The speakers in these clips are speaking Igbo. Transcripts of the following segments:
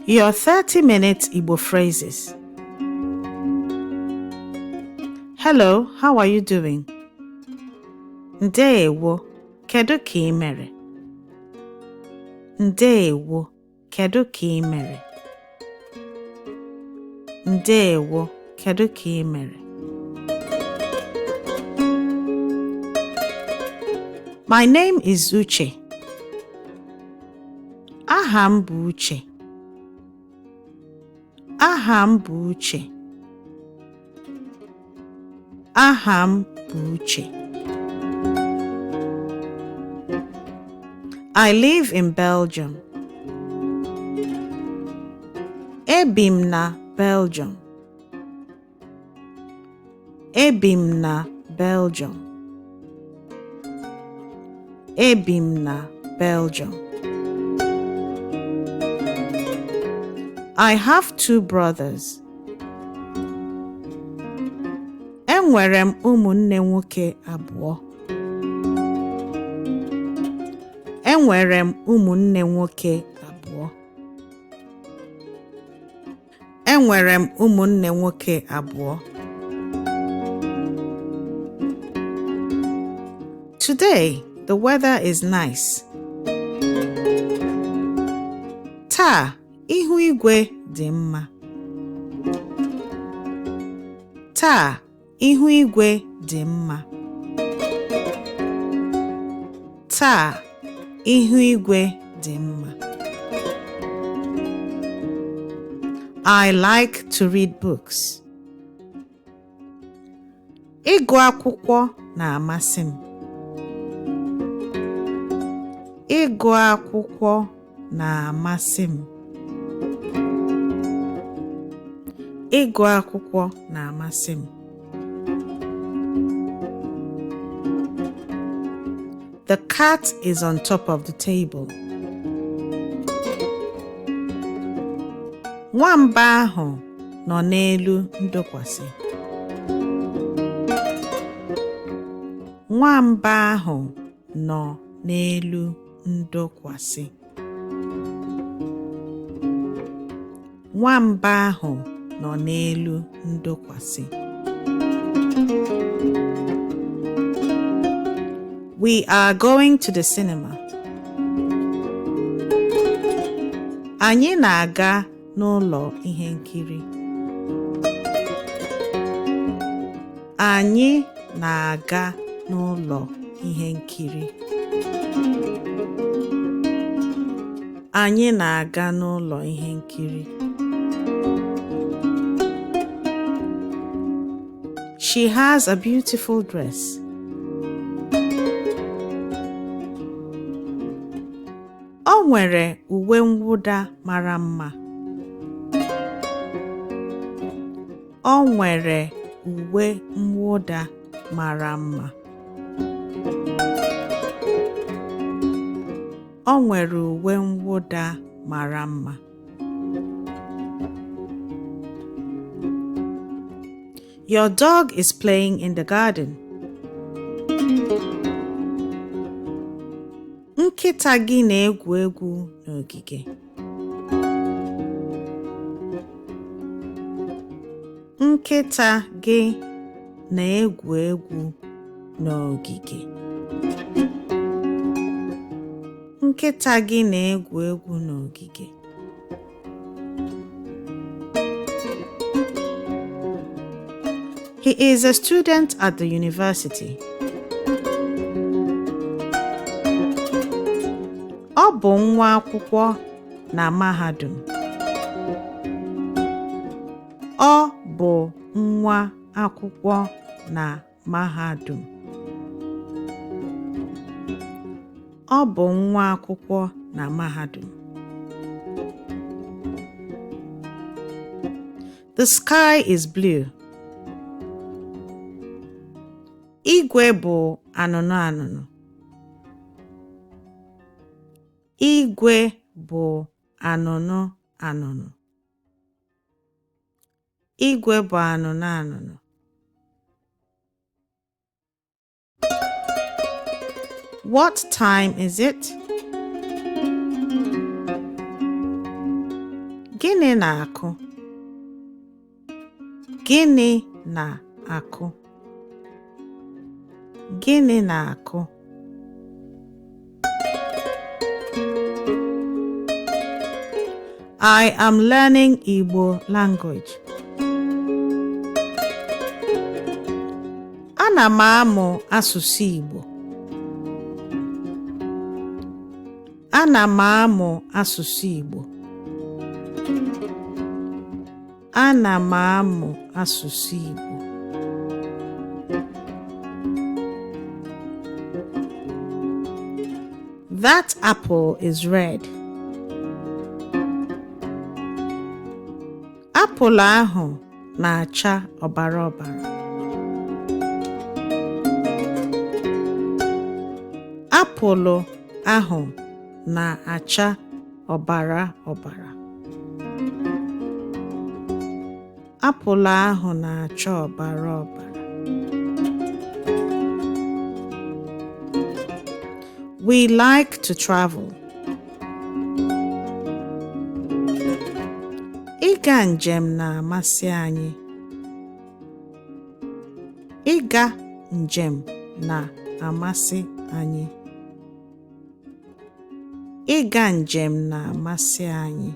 Your 30-minute Igbo phrases. Hello, how are you doing? Ndeewo, kedu ka ị mere? Ndeewo, kedu ka ị mere? Ndeewo, kedu ka ị mere? My name is Uche. Aha m bụ Uche. Aha m bụ Uche. Aha m bụ Uche. I live in Belgium. Ebi m na Belgium. Ebi m na Belgium. Ebi m na Belgium. I have two brothers. Enwere m ụmụnne nwoke abụọ. Enwere m ụmụnne nwoke abụọ. Enwere m ụmụnne nwoke abụọ. Today, the weather is nice. Taa, ihu igwe dị mma. Taa, ihu igwe dị mma. Taa, ihu igwe dị mma. I like to read books. Ịgụ akwụkwọ na-amasị m. Ịgụ akwụkwọ na-amasị m. Ịgụ akwụkwọ na-amasị m. The cat is on top of the table. Nwamba ahụ nọ n'elu ndokwasị. Nwamba ahụ nọ n'elu ndokwasị. Nwamba ahụ nọ n'elu ndokwasị. We are going to the cinema. Anyị na-aga n'ụlọ ihe nkiri. Anyị na-aga n'ụlọ ihe nkiri. Anyị na-aga n'ụlọ ihe nkiri. She has a beautiful dress. O nwere uwe mwụda mara mma. O nwere uwe mwụda mara mma. O nwere uwe mwụda mara mma. Your dog is playing in the garden. Nkịta gị na-egwu egwu n'ogige. Nkịta gị na-egwu egwu n'ogige. Nkịta gị na-egwu egwu n'ogige. He is a student at the university. Ọ bụ nwa akwụkwọ na mahadum. Ọ bụ nwa akwụkwọ na mahadum. Ọ bụ nwa akwụkwọ na mahadum. The sky is blue. Igwe bụ anụnụ anụnụ. Igwe bụ anụnụ anụnụ. Igwe bụ anụnụ anụnụ. What time is it? Gịnị na-akụ? Gịnị na-akụ? Gịnị na-akụ? I am learning Igbo language. Ana m amụ asụsụ Igbo. Ana m amụ asụsụ Igbo. Ana m amụ asụsụ Igbo. That apple is red. Apụl ahụ na-acha ọbara ọbara. Apụlụ ahụ na-acha ọbara ọbara. Apụl ahụ na-acha ọbara ọbara. We like to travel. Ịga njem na-amasị anyị. Ịga njem na-amasị anyị. Ịga njem na-amasị anyị.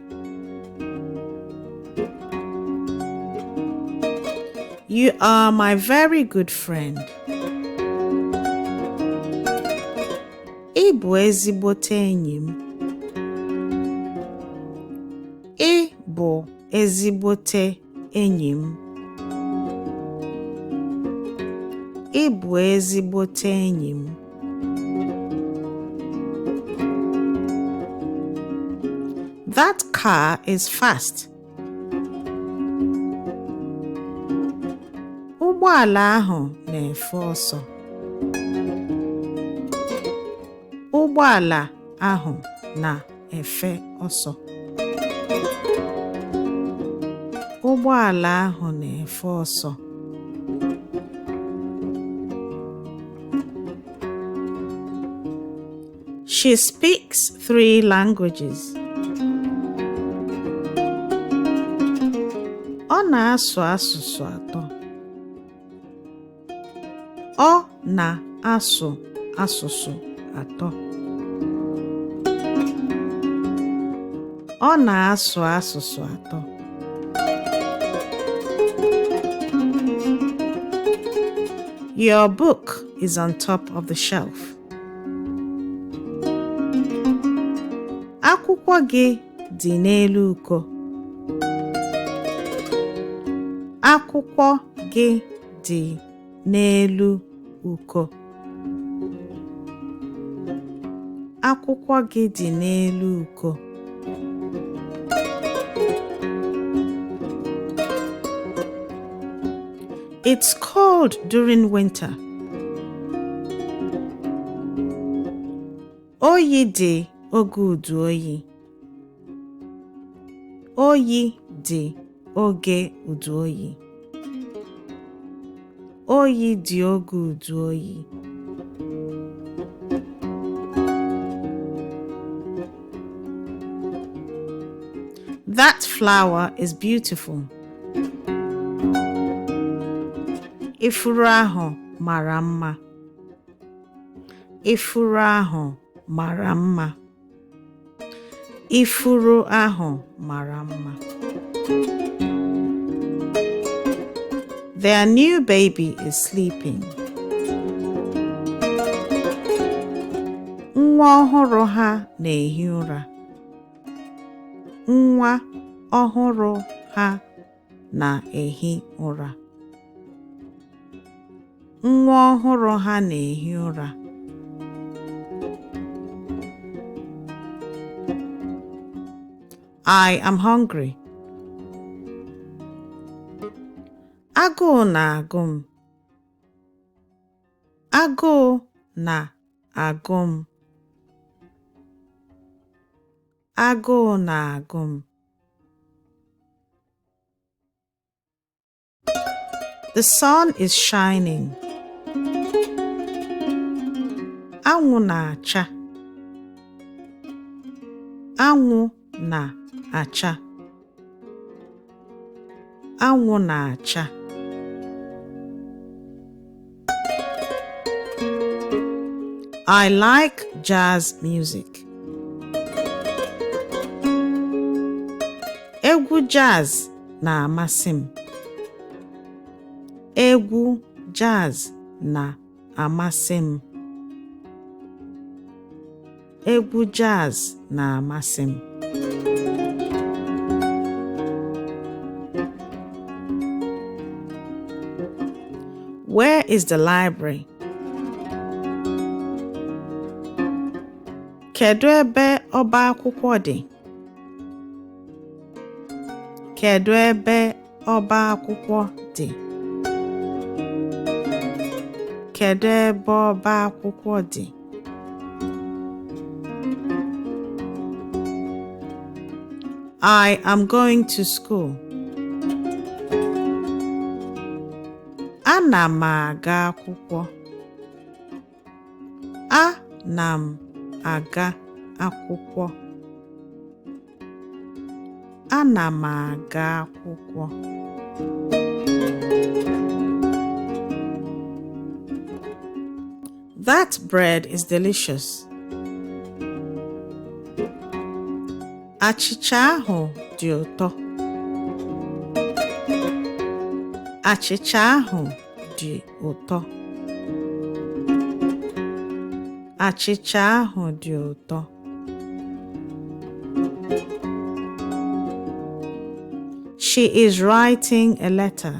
You are my very good friend. Ị bụ ezigbote enyi m. Ị bụ ezigbote enyi m. Ị bụ ezigbote enyi m. That car is fast. Ụgbọala ahụ na-efe ọsọ. Ụgbọala ahụ na-efe ọsọ. Ụgbọala ahụ na-efe ọsọ. She speaks three languages. Ọ na-asụ asụsụ atọ. Ọ na-asụ asụsụ atọ. Ọ na-asụ asụsụ atọ. Your book is on top of the shelf. Akwụkwọ gị dị n'elu uko. Akwụkwọ gị dị n'elu uko. Akwụkwọ gị dị n'elu uko. It's cold during winter. Oyi dị oge udu oyi. Oyi dị oge udu oyi. Oyi dị oge udu oyi. That flower is beautiful. Ifuru ahụ mara mma. Ifuru ahụ mara mma. Ifuru ahụ mara mma. Their new baby is sleeping. Nwa ọhụrụ ha na-ehi ụra. Nwa ọhụrụ ha na-ehi ụra. Nwa ọhụrụ ha na-ehi ụra. I am hungry. Agụụ na-agụ m. Agụụ na-agụ m. Agụụ na-agụ m. The sun is shining. Anwụ na-acha. Anwụ na-acha. Anwụ na-acha. I like jazz music. Egwu jazz na-amasị m. Egwu jazz na-amasị m. Egwu jazz na-amasị m. Where is the library? Kedu ebe ọba akwụkwọ dị? Kedu ebe ọba akwụkwọ dị? Kedu ebe ọba akwụkwọ dị? I am going to school. Ana m aga akwụkwọ. Ana m aga akwụkwọ. Ana m aga akwụkwọ. That bread is delicious. Achịcha ahụ dị ụtọ. Achịcha ahụ dị ụtọ. Achịcha ahụ dị ụtọ. She is writing a letter.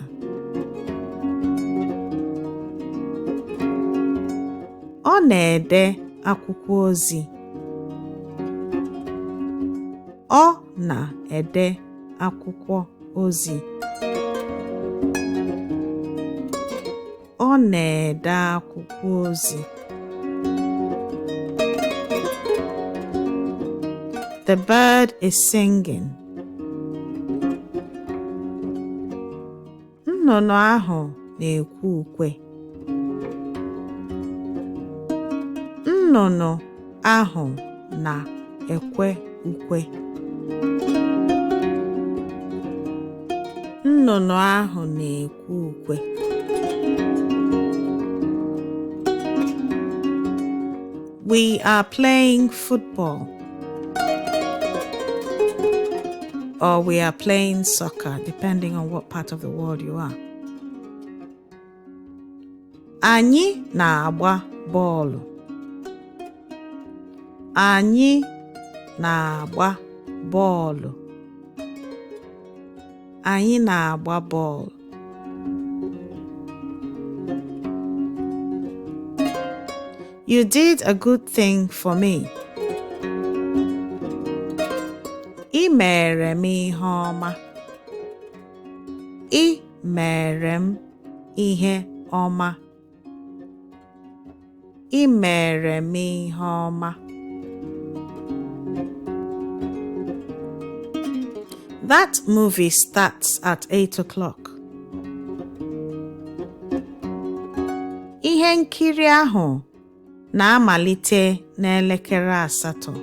Ọ na-ede akwụkwọ ozi. Ọ na-ede akwụkwọ ozi. Ọ na-ede akwụkwọ ozi. The bird is singing. Nnụnụ ahụ na-ekwe ukwe. Nnụnụ ahụ na-ekwe ukwe. Nnụnụ ahụ na-ekwe ukwe. We are playing football. Or we are playing soccer, depending on what part of the world you are. Anyị na-agba bọọlụ. Anyị na-agba bọọlụ. Anyị na-agba bọọlụ. You did a good thing for me. Ị mere m ihe ọma. Ị mere m ihe ọma. Ị mere m ihe ọma. That movie starts at 8 o'clock. Ihe nkiri ahụ na-amalite n'elekere 8.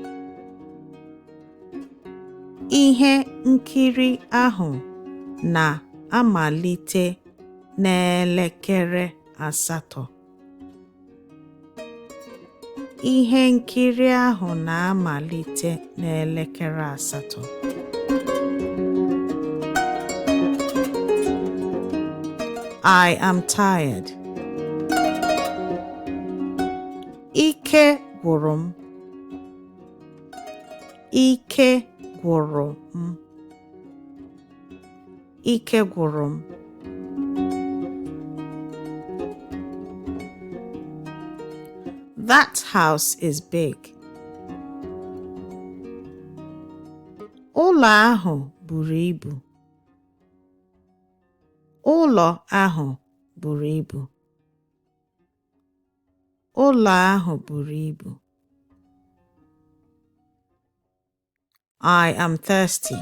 Ihe nkiri ahụ na-amalite n'elekere 8. Ihe nkiri ahụ na-amalite n'elekere 8. I am tired. Ike gwụrụ m. Ike gwụrụ m. Ike gwụrụ m. That house is big. Ụlọ ahụ buru ibu. Ụlọ ahụ buru ibu. Ụlọ ahụ buru ibu. I am thirsty.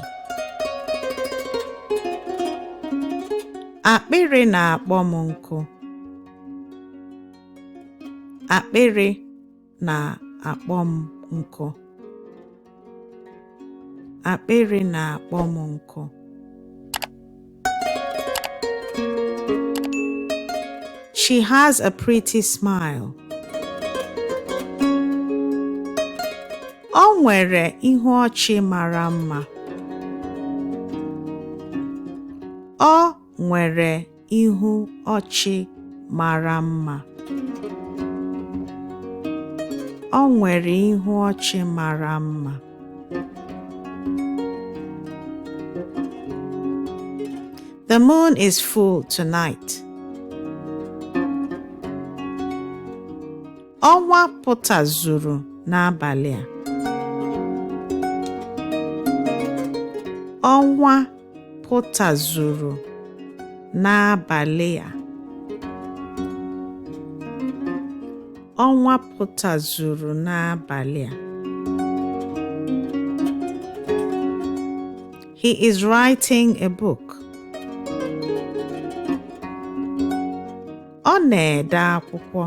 Akpịrị na-akpọ m nkụ. Akpịrị na-akpọ m nkụ. Akpịrị na-akpọ m nkụ. She has a pretty smile. O nwere ihu ọchị mara mma. O nwere ihu ọchị mara mma. O nwere ihu ọchị mara mma. The moon is full tonight. Ọnwa pụtazuru n'abalị a. Ọnwa pụtazuru n'abalị a. Ọnwa pụtazuru n'abalị a. He is writing a book. Ọ na-ede akwụkwọ.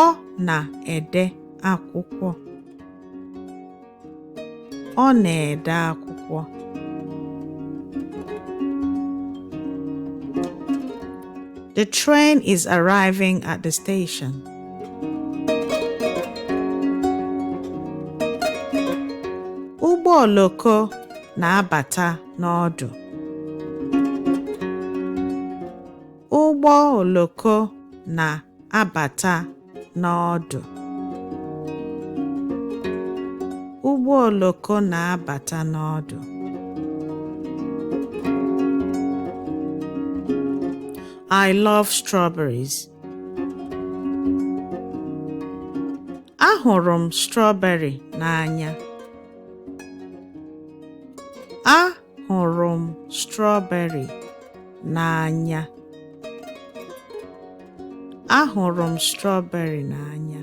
Ọ na-ede akwụkwọ. Ọ na-ede akwụkwọ. The train is arriving at the station. Ụgbọ oloko na-abata n'ọdụ. Ụgbọ oloko na-abata n'ọdụ. Ụgbọ oloko na-abata n'ọdụ. I love strawberries. Ahụrụ m strawberry n'anya. Ahụrụ m strawberry n'anya. Ahụrụ m strawberry n'anya.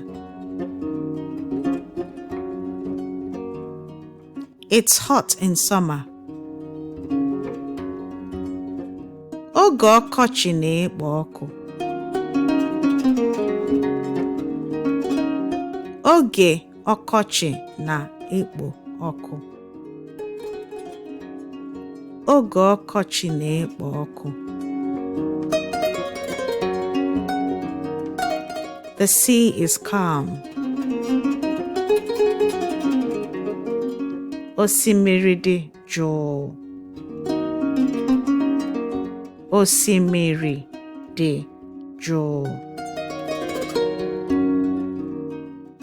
It's hot in summer. Oge ọkọchị na-ekpo ọkụ. Oge ọkọchị na-ekpo ọkụ. Oge ọkọchị na-ekpo ọkụ. The sea is calm. Osimiri dị jụụ. Osimiri dị jụụ.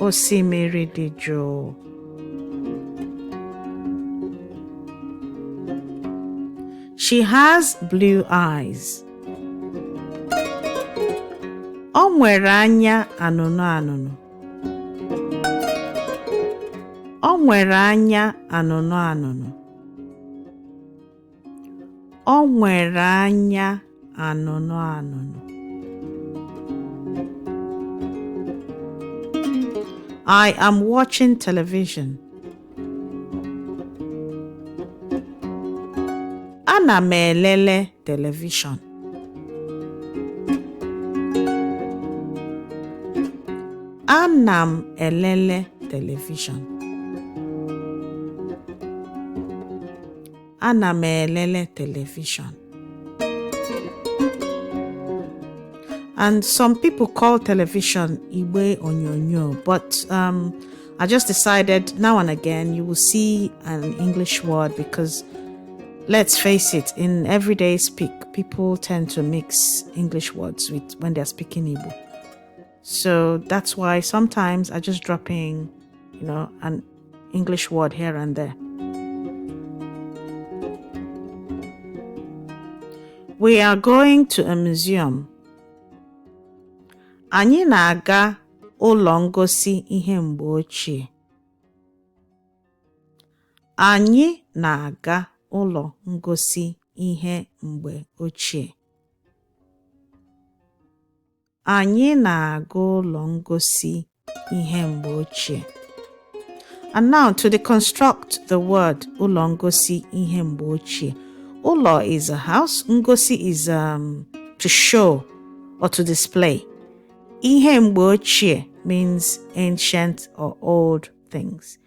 Osimiri dị jụụ. She has blue eyes. O nwere anya anụnụ anụnụ. O nwere anya anụnụ anụnụ. O nwere anya anụnụ anụnụ. I am watching television. Ana m elele telivishọn. Ana m elele telivishọn. Ana m elele telivishọn. And some people call television Igwe Onyonyo, but I just decided now and again you will see an English word because, let's face it, in everyday speak, people tend to mix English words with when they're speaking Igbo. So that's why sometimes I just drop in an English word here and there. We are going to a museum. Anyị na-aga ụlọ ngosi ihe mgbe ochie. Anyị na-aga ụlọ ngosi ihe mgbe ochie. Anyị na-aga ụlọ ngosi ihe mgbe ochie. And now to deconstruct the word ụlọ ngosi ihe mgbe ochie. Ụlọ is a house, ngosi is to show or to display. Ihe mgbe ochie means ancient or old things.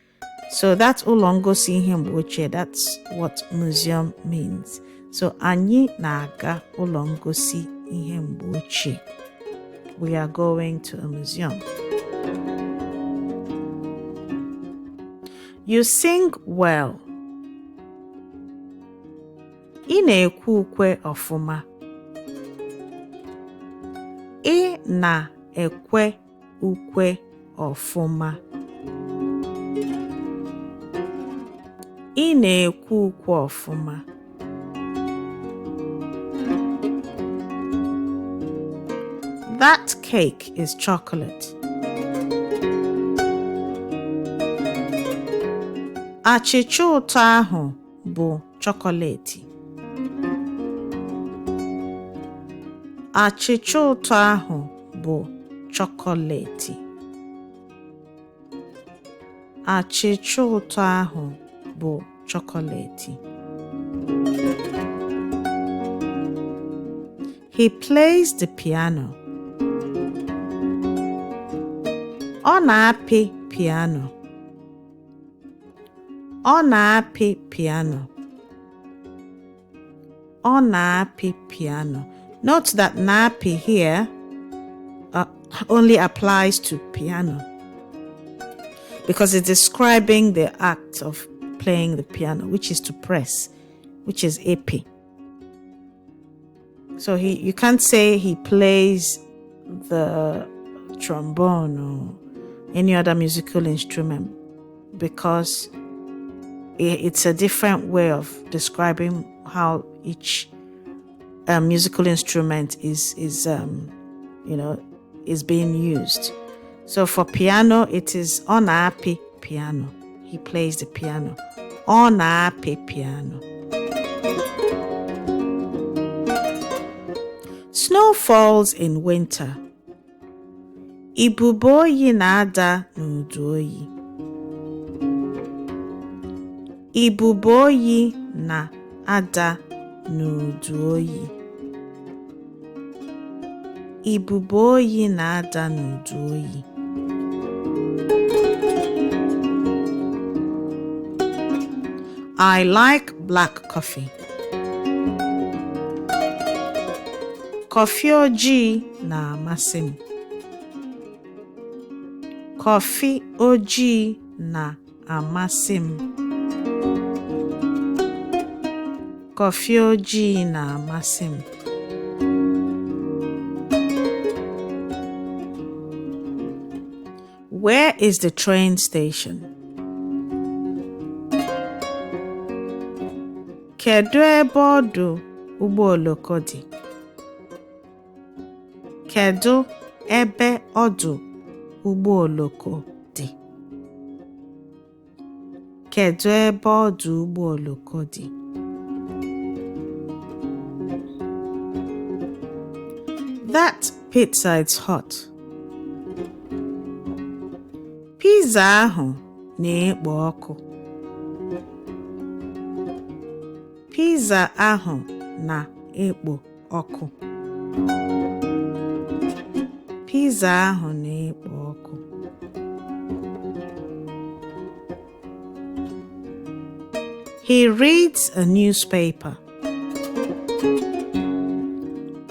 So that's ụlọ ngosi ihe mgbe ochie. That's what museum means. So anyị na-aga ụlọ ngosi ihe mgbe ochie. We are going to a museum. You sing well. Ị na-ekwe ukwe ọfụma. Ị na-ekwe ukwe ọfụma. Ị na-ekwe ukwe ọfụma. That cake is chocolate. Achịcha ụtọ ahụ bụ chọkọletị. Achịcha ụtọ ahụ bụ chọkọletị. Achịcha ụtọ ahụ bụ chọkọletị. He plays the piano. Ọ na-apị piano. Ọ na-apị piano. Ọ na-apị piano. Note that na-apị here only applies to piano because it's describing the act of playing the piano, which is to press, which is ịpị. So he you can't say he plays the trombone or any other musical instrument because it's a different way of describing how each musical instrument is being used. So for piano, it is ọ na-apị piano. He plays the piano. Ọ na-apị piano. Snow falls in winter. Ibube oyi na-ada n'udu oyi. Ibube oyi na-ada n'udu oyi. Ibube oyi na-ada n'udu oyi. I like black coffee. Kọfị ojii na-amasị m. Kọfị ojii na-amasị m. Kọfị ojii na-amasị m. Where is the train station? Kedu ebe ọdụ ụgbọ oloko dị? Kedu ebe ọdụ ụgbọ oloko dị? Kedu ebe ọdụ ụgbọ oloko dị? That pizza is hot. Pizza ahụ na-ekpo ọkụ. Pizza ahụ na-ekpo ọkụ. Pizza ahụ na-ekpo ọkụ. He reads a newspaper.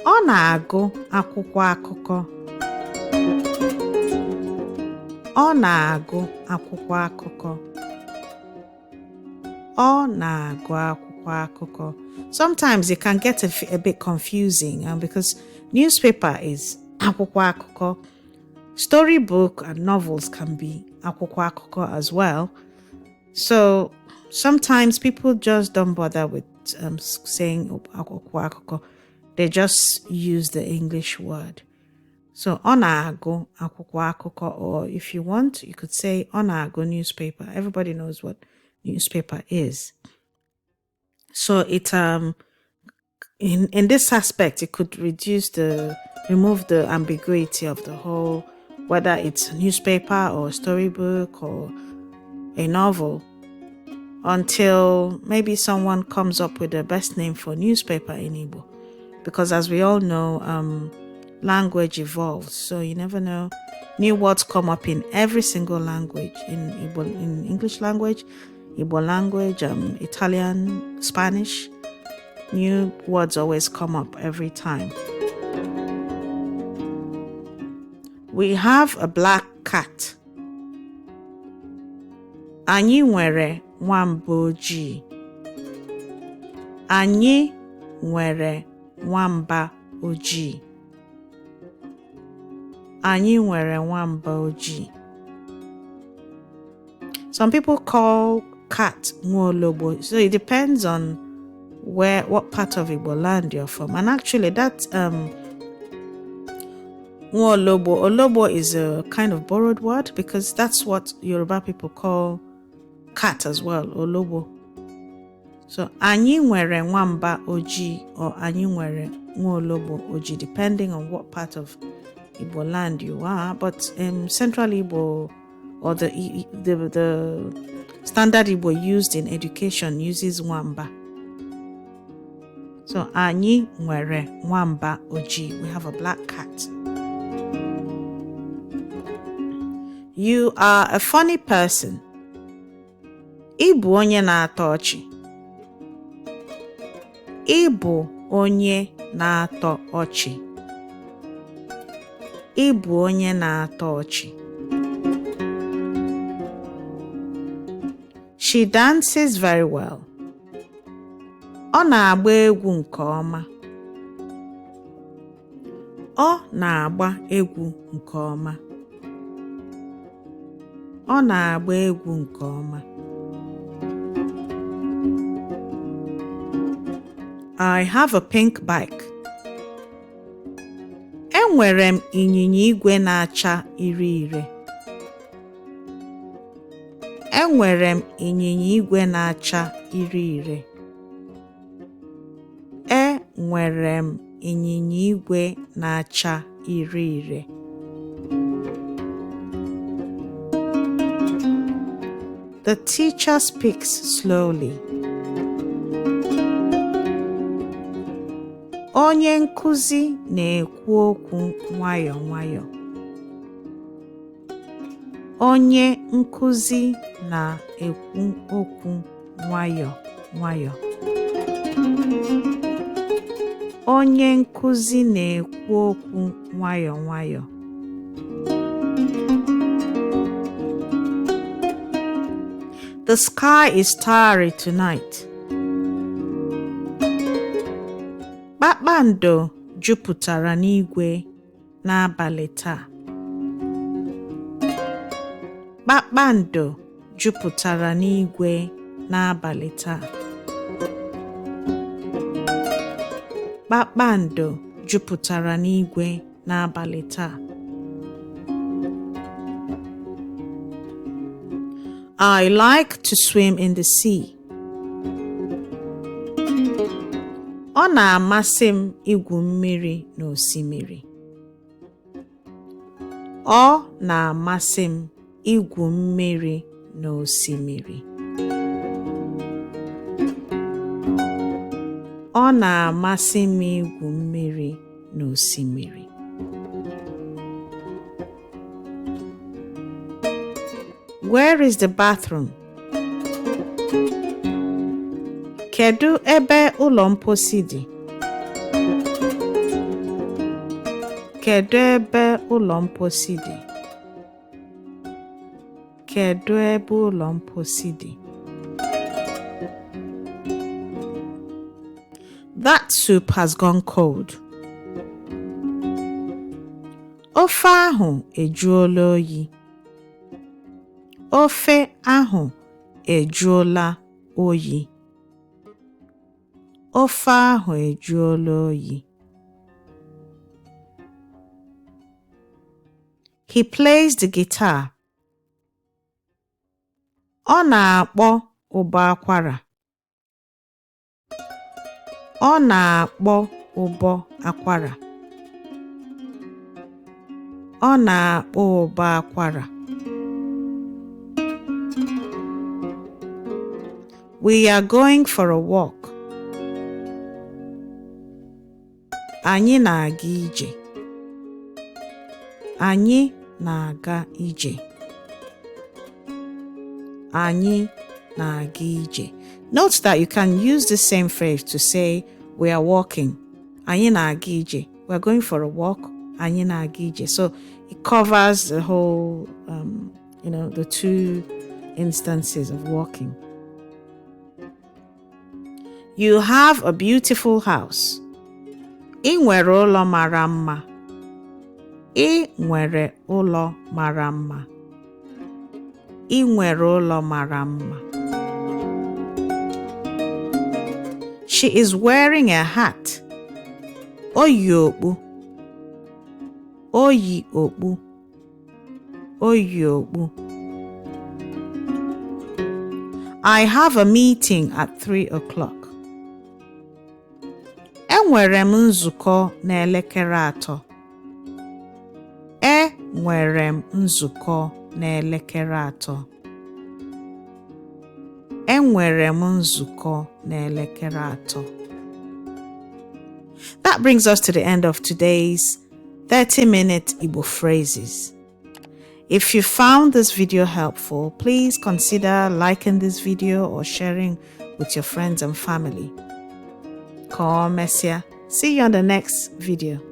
Ọ na-agụ akwụkwọ akụkọ. Ọ na-agụ akwụkwọ akụkọ. Ọ na-agụ akwụkwọ akụkọ. Sometimes it can get a bit confusing because newspaper is akwụkwọ akụkọ. Storybook and novels can be akwụkwọ akụkọ as well. So sometimes people just don't bother with saying akwụkwọ akụkọ. They just use the English word. So ọ na-agụ akwụkwọ akụkọ, or if you want, you could say ọ na-agụ newspaper. Everybody knows what newspaper is. So it in this aspect, it could reduce the remove the ambiguity of the whole, whether it's a newspaper or a storybook or a novel, until maybe someone comes up with the best name for newspaper in Igbo. Because as we all know, language evolves, so you never know. New words come up in every single language, in Igbo, in English language, Igbo language, Italian, Spanish. New words always come up every time. We have a black cat. Anyị nwere nwamba ojii. Anyị nwere nwamba ojii. Anyị nwere nwamba ojii. Some people call cat Nwaologbo. So it depends on where what part of Igbo land you're from. And actually that Nwaologbo, Ologbo is a kind of borrowed word because that's what Yoruba people call cat as well, Ologbo. So anyị nwere nwamba ojii or anyị nwere nwaologbo ojii, depending on what part of Igbo land you are. But in Central Igbo or the standard Igbo used in education uses nwamba. So anyị nwere nwamba ojii. We have a black cat. You are a funny person. Ị bụ onye na-atọ ọchị. Ị bụ onye na-atọ ọchị. Ị bụ onye na-atọ ọchị. She dances very well. Ọ na-agba egwu nke ọma. Ọ na-agba egwu nke ọma. Ọ na-agba egwu nke ọma. I have a pink bike. Enwere m ịnyịnya igwe na-acha ire ire. Enwere m ịnyịnya igwe na-acha ire ire. Enwere m ịnyịnya igwe na-acha ire ire. The teacher speaks slowly. Onye nkuzi na-ekwu okwu nwayọ nwayọ. Onye nkuzi na-ekwu okwu nwayọ nwayọ. Onye nkuzi na-ekwu okwu nwayọ nwayọ. The sky is starry tonight. Kpakpando jupụtara n'igwe n'abalị taa. Kpakpando jupụtara n'igwe n'abalị taa. Kpakpando jupụtara n'igwe n'abalị taa. I like to swim in the sea. Ọ na-amasị m igwu mmiri n'osimiri. Ọ na-amasị m igwu mmiri n'osimiri. Ọ na-amasị m igwu mmiri n'osimiri. Where is the bathroom? Kedu ebe ụlọ mposi dị? Kedu ebe ụlọ mposi dị? Kedu ebe ụlọ mposi dị? That soup has gone cold. Ofe ahụ ejuola oyi. Ofe ahụ ejuola oyi. Ofe ahụ ejuola oyi. He plays the guitar. Ọ na-akpọ ụbọ akwara. Ọ na-akpọ ụbọ akwara. Ọ na-akpọ ụbọ akwara. We are going for a walk. Anyị na-aga ije. Anyị na-aga ije. Anyị na-aga ije. Note that you can use the same phrase to say we are walking. Anyị na-aga ije. We are going for a walk. Anyị na-aga ije. So It covers the whole, the two instances of walking. You have a beautiful house. Ị nwere ụlọ mara mma. Ị nwere ụlọ mara mma. Ị nwere ụlọ mara mma. She is wearing a hat. O yi okpu. O yi okpu. O yi okpu. I have a meeting at 3 o'clock. Enwere m nzukọ n'elekere 3. Enwere m nzukọ n'elekere 3. Enwere m nzukọ n'elekere 3. That brings us to the end of today's 30-minute Igbo phrases. If you found this video helpful, please consider liking this video or sharing with your friends and family. Ka ọ mesịa. See you on the next video.